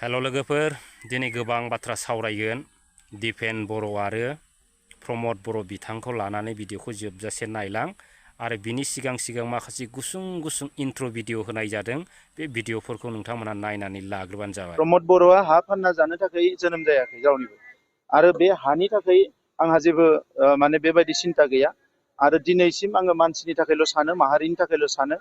हेल' लोगोफोर दिनै गोबां बाथ्रा सावरायगोन दिपेन बर' आरो प्रमद बर' बिथांखौ लानानै भिडिअखौ जोबजासे नायलां आरो बिनि सिगां माखासे गुसुं इन्ट्र भिडिअ होनाय जादों बे भिडिअफोरखौ नोंथांमोना नायनानै लाग्रोबानो जाबाय। प्रमद बर'आ हा फानना जानो थाखाय जोनोम जायाखै रावनिबो आरो बे हानि थाखाय आंहा जेबो माने बेबायदि सिन्ता गैया आरो दिनैसिम आङो मानसिनि थाखायल' सानो माहारिनि थाखायल' सानो।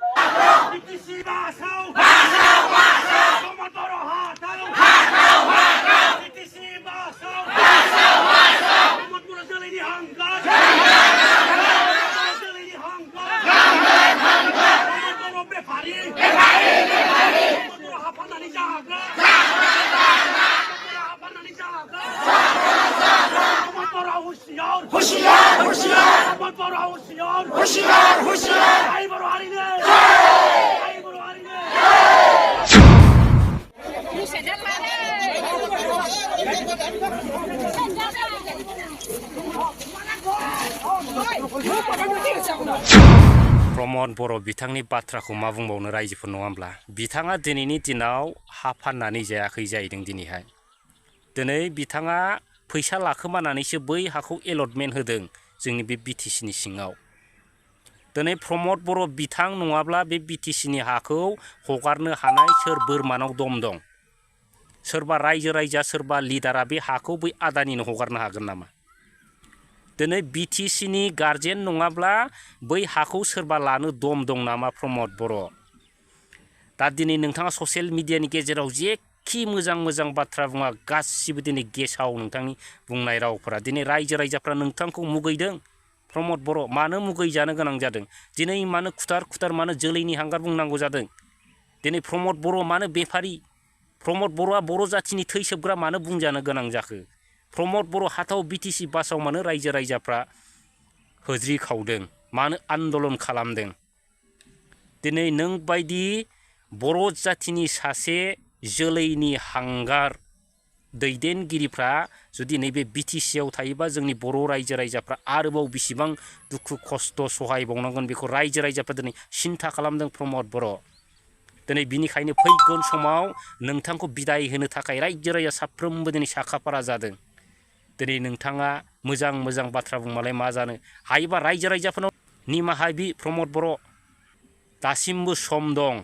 प्रमद बर' बिथांनि बाथ्राखौ मा बुंबावनो रायजोफोर नङा होमब्ला बिथाङा दिनैनि दिनाव हा फाननानै जायाखै जाहैदों। दिनैहाय दिनै बिथाङा फैसा लाखोमानानैसो बै हाखौ एलटमेन्ट होदों जोंनि बे बिटिसिनि सिङाव। दिनै प्रमद बर' बिथां नङाब्ला बे बिटिसिनि हाखौ हगारनो हानाय सोर बोरमानाव दम दं? सोरबा रायजो सोरबा लिडारा बे हाखौ बै आदानिनो हगारनो हागोन नामा? दिनै बिटिसिनि गार्जेन नङाब्ला बै हाखौ सोरबा लानो दम दं नामा प्रमद बर'? दा दिनै नोंथाङा ससियेल मिडियानि गेजेराव जेखि मोजां बाथ्रा बुङा गासिबो दिनै गेसाव नोंथांनि बुंनाय रावफोरा दिनै रायजोफ्रा नोंथांखौ मुगैदों। प्रमद बर' मानो मुगै जानो गोनां जादों? दिनै मानो खुथार मानो जोलैनि हांगार बुंनांगौ जादों? दिनै प्रमद बर' मानो बेफारि? प्रमद बर'आ बर' जाथिनि थै सोबग्रा मानो बुंजानो गोनां जाखो? प्रमद बर' हाथाव बिटिसि बासाव मानो रायजोफ्रा होज्रि खावदों? मानो आन्दलन खालामदों? दिनै नों बायदि बर' जातिनि सासे जोलैनि हांगार दैदेनगिरिफ्रा जुदि नैबे बिटिसिआव थायोबा जोंनि बर' रायजोफ्रा आरोबाव बेसेबां दुखु खस्थ सहायबावनांगोन बेखौ रायजोफ्रा दिनै सिन्था खालामदों प्रमद बर'। दिनै बिनिखायनो फैगोन समाव नोंथांखौ बिदाय होनो थाखाय रायजो साफ्रोमबो दिनै साखाफारा जादों। दिनै नोंथाङा मोजां बाथ्रा बुंमालाय मा जानो? हायोबा रायजोफोरनाव निमाहा बि प्रमद बर', दासिमबो सम दं।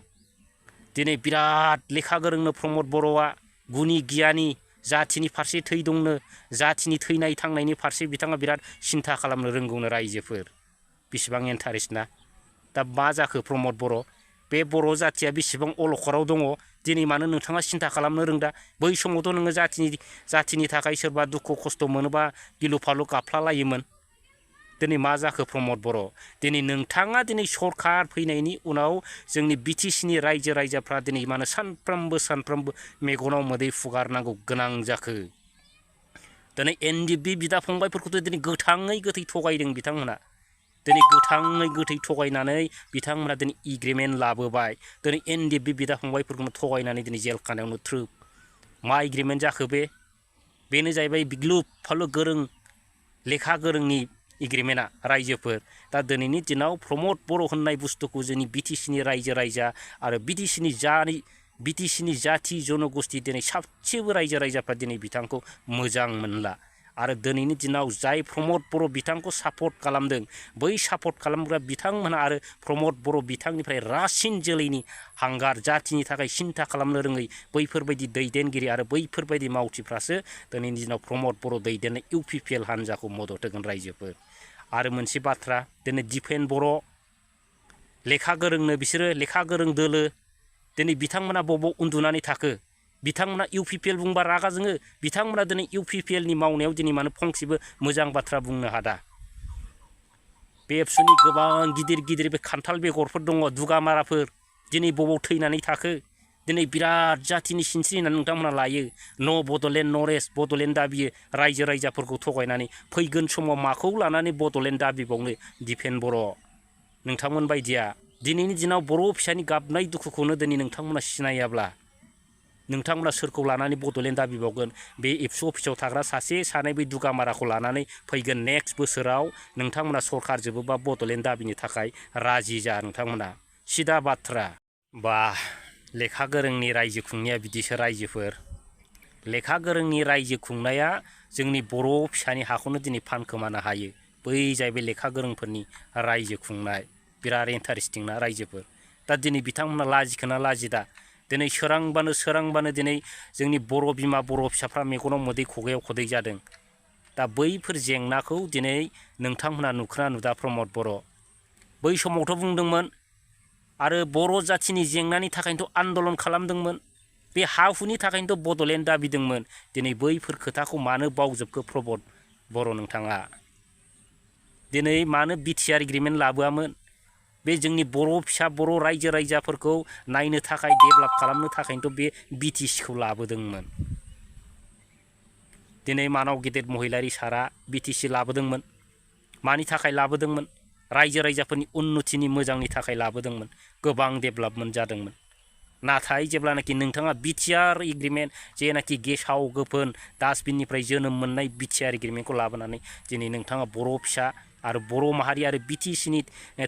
दिनै बिराद लेखा गोरोंनो प्रमद बर'आ, गुनि गियानि, जातिनि फारसे थै दंनो, जातिनि थैनाय थांनायनि फारसे बिथाङा बिराद सिन्था खालामनो रोंगौनो रायजोफोर। बेसेबां इन्टारेस्ट ना? दा मा जाखो प्रमद बर'? बे बर' जातिया बेसेबां अलखराव दङ दिनै मानो नोंथाङा सिन्था खालामनो रोंदा? बै समावथ' नोङो जातिनि थाखाय सोरबा दुखु खस्थ मोनोबा गिलु फालु गाफ्लालायोमोन। दिनै मा जाखो प्रमद बर'? दिनै नोंथाङा दिनै सरकार फैनायनि उनाव जोंनि बिटिसिनि रायजोफ्रा दिनै मानो सानफ्रोमबो मेगनाव मोदै फुगारनांगौ गोनां जाखो? दिनै एनडिएफबि बिदा फंबायफोरखौथ' दिनै गोथाङै गोथै थगायदों बिथांमोना। दिनै गोथाङै गोथै थगायनानै बिथांमोना दिनै एग्रिमेन्ट लाबोबाय। दिनै एनडिएफबि बिदा फंबायफोरखौनो थगायनानै दिनै जेल खानायावनो थ्रोब। मा एग्रिमेन्ट जाखो बे? बेनो जाहैबाय गिलु फालु गोरों लेखा गोरोंनि एग्रिमेन्टआ रायजोफोर। दा दिनैनि दिनाव प्रमद बर' होननाय बुस्थुखौ जोंनि बिटिसिनि रायजो आरो बिटिसिनि जाति जनगोष्ठी दिनै साबसेबो रायजोफ्रा दिनै बिथांखौ मोजां मोनला। आरो दिनैनि दिनाव जाय प्रमद बर' बिथांखौ सापर्ट खालामदों बै सापर्ट खालामग्रा बिथांमोनहा आरो प्रमद बर' बिथांनिफ्राय रासिन जोलैनि हांगार जातिनि थाखाय सिन्था खालामनो रोङै बैफोरबायदि दैदेनगिरि आरो बैफोरबायदि मावथिफ्रासो दिनैनि दिनाव प्रमद बर' दैदेननाय इउपिपिएल हान्जाखौ मदद होगोन रायजोफोर। आरो मोनसे बाथ्रा दिनै दिपेन बर' लेखा गोरोंनो बिसोरो लेखा गोरों दोलो दिनै बिथांमोना बबाव उन्दुनानै थाखो? बिथांमोना इउपिपिएल बुंबा रागा जोङो। बिथांमोना दिनै इउपिपिएलनि मावनायाव दिनै मानो फंसेबो मोजां बाथ्रा बुंनो हादा? बे एबसुनि गोबां गिदिर बे खान्थाल बेगरफोर दङ दुगामाराफोर दिनै बबाव थैनानै थाखो? दिनै बिराद जातिनि सिनस्रि होननानै नोंथांमोना लायो। न' बड'लेण्ड नरेस्ट बड'लेण्ड दाबियो रायजोफोरखौ थगायनानै। फैगोन समाव माखौ लानानै बड'लेण्ड दाबिबावनो दिपेन बर'? नोंथांमोन बायदिया दिनैनि दिनाव बर' फिसानि गाबनाय दुखुखौनो दिनै नोंथांमोना सिनायाब्ला नोंथांमोना सोरखौ लानानै बड'लेण्ड दाबिबावगोन? बे एबसु अफिसाव थाग्रा सासे सानै बै दुगामाराखौ लानानै फैगोन नेक्स्ट बोसोराव नोंथांमोना सरकार जोबोबा बड'लेण्ड दाबिनो थाखाय राजि जा नोंथांमोना। सिदा बाथ्रा। बा लेखा गोरोंनि रायजो खुंनाया बिदिसो रायजोफोर। लेखा गोरोंनि रायजो खुंनाया जोंनि बर' फिसानि हाखौनो दिनै फानखोमानो हायो। बै जाहैबाय लेखा गोरोंफोरनि रायजो खुंनाय। बिराद इन्टारेस्टिं ना रायजोफोर। दा दिनै बिथांमोना लाजिखोना लाजिदा दिनै सोरांबानो दिनै जोंनि बर' बिमा बर' फिसाफ्रा मेगनाव मोदै खुगायाव खदै जादों। दा बैफोर जेंनाखौ दिनै नोंथांमोना नुखोना नुदा प्रमद बर'? बै समावथ' बुंदोंमोन आरो बर' जाथिनि जेंनानि थाखायनोथ' आन्दलन खालामदोंमोन। बे हा हुनि थाखायनोथ' बड'लेण्ड दाबिदोंमोन। दिनै बैफोर खोथाखौ मानो बावजोबखो प्रमद बर' नोंथाङा? दिनै मानो बिटिआर एग्रिमेन्ट लाबोआमोन? बे जोंनि बर' फिसा बर' रायजो राजाफोरखौ नायनो थाखाय डेभेलप खालामनो थाखायनोथ' बे बिटिसिखौ लाबोदोंमोन। दिनै मानाव गेदेर महिलारि सारा बिटिसि लाबोदोंमोन। मानि थाखाय लाबोदोंमोन? रायजो राजाफोरनि उन्नतिनि मोजांनि थाखाय लाबोदोंमोन। गोबां डेभेलपमेन्ट जादोंमोन। नाथाय जेब्लानाखि नोंथाङा बिटिआर एग्रिमेन्ट जेनाखि गेसाव गोफोन डास्टबिननिफ्राय जोनोम मोननाय बिटिआर एग्रिमेन्टखौ लाबोनानै दिनै नोंथाङा बर' फिसा आरो बर' माहारि आरो बिटिसिनि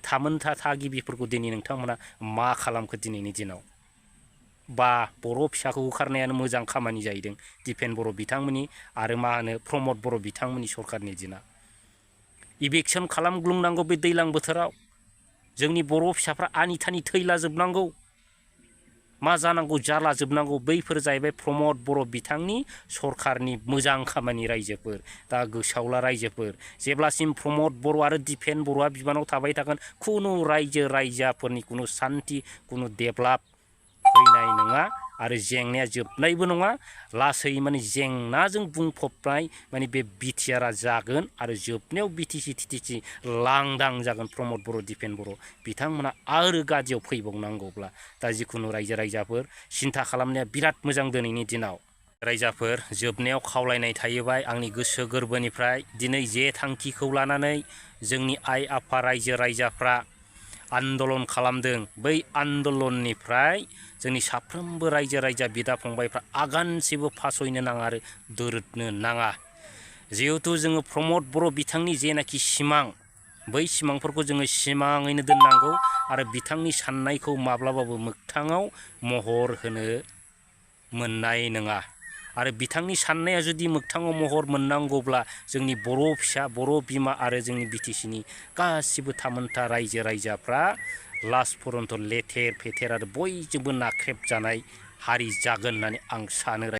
थामोनथा थागिबिफोरखौ दिनै नोंथांमोना मा खालामखो दिनैनि दिनाव? बा बर' फिसाखौ होखारनायानो मोजां खामानि जाहैदों दिपेन बर' बिथांमोननि आरो मा होनो प्रमद बर' बिथांमोननि सरकारनि दिना। इभिकसन खालामग्लुंनांगौ बे दैज्लां बोथोराव। जोंनि बर' फिसाफ्रा आनिथानि थैलाजोबनांगौ। मा जानांगौ जालाजोबनांगौ। बैफोर जाहैबाय प्रमद बर' बिथांनि सरकारनि मोजां खामानि रायजोफोर। दा गोसोआवला रायजोफोर, जेब्लासिम प्रमद बर' आरो दिपेन बर'आ बिबानाव थाबाय थागोन खुनु रायजो राजाफोरनि खुनु सान्थि खुनु डेभेलप फैनाय नङा आरो जेंनाया जोबनायबो नङा। लासै माने जेंनाजों बुंफबनाय माने बे बिटिआरआ जागोन आरो जोबनायाव बिटिसि टिटिसि लांदां जागोन प्रमद बर' दिपेन बर' बिथांमोना आरो गादियाव फैबावनांगौब्ला। दा जिखुनु रायजो राजाफोर सिन्था खालामनाया बिराद मोजां दिनैनि दिनाव। रायजाफोर जोबनायाव खावलायनाय थाहैबाय आंनि गोसो गोरबोनिफ्राय दिनै जे थांखिखौ लानानै जोंनि आइ आफा रायजो राजाफ्रा आन्दलन खालामदों, बै आन्दलननिफ्राय जोंनि साफ्रोमबो रायजो राजा बिदा फंबायफ्रा आगानसेबो फासयनो नाङा आरो दोरोदनो नाङा। जिहेथु जोङो प्रमद बर' बिथांनि जेनाखि सिमां, बै सिमांफोरखौ जोङो सिमाङैनो दोननांगौ आरो बिथांनि साननायखौ माब्लाबाबो मोगथाङाव महर होनो मोननाय नङा। आरो बिथांनि साननाया जुदि मोगथाङाव महर मोननांगौब्ला जोंनि बर' फिसा बर' बिमा आरो जोंनि बिटिसिनि गासिबो थामोनथा रायजो राजाफ्रा लास्ट पर्यन्त लेथेर फेथेर आरो बयजोंबो नाख्रेबजानाय हारि जागोन होननानै आं सानो।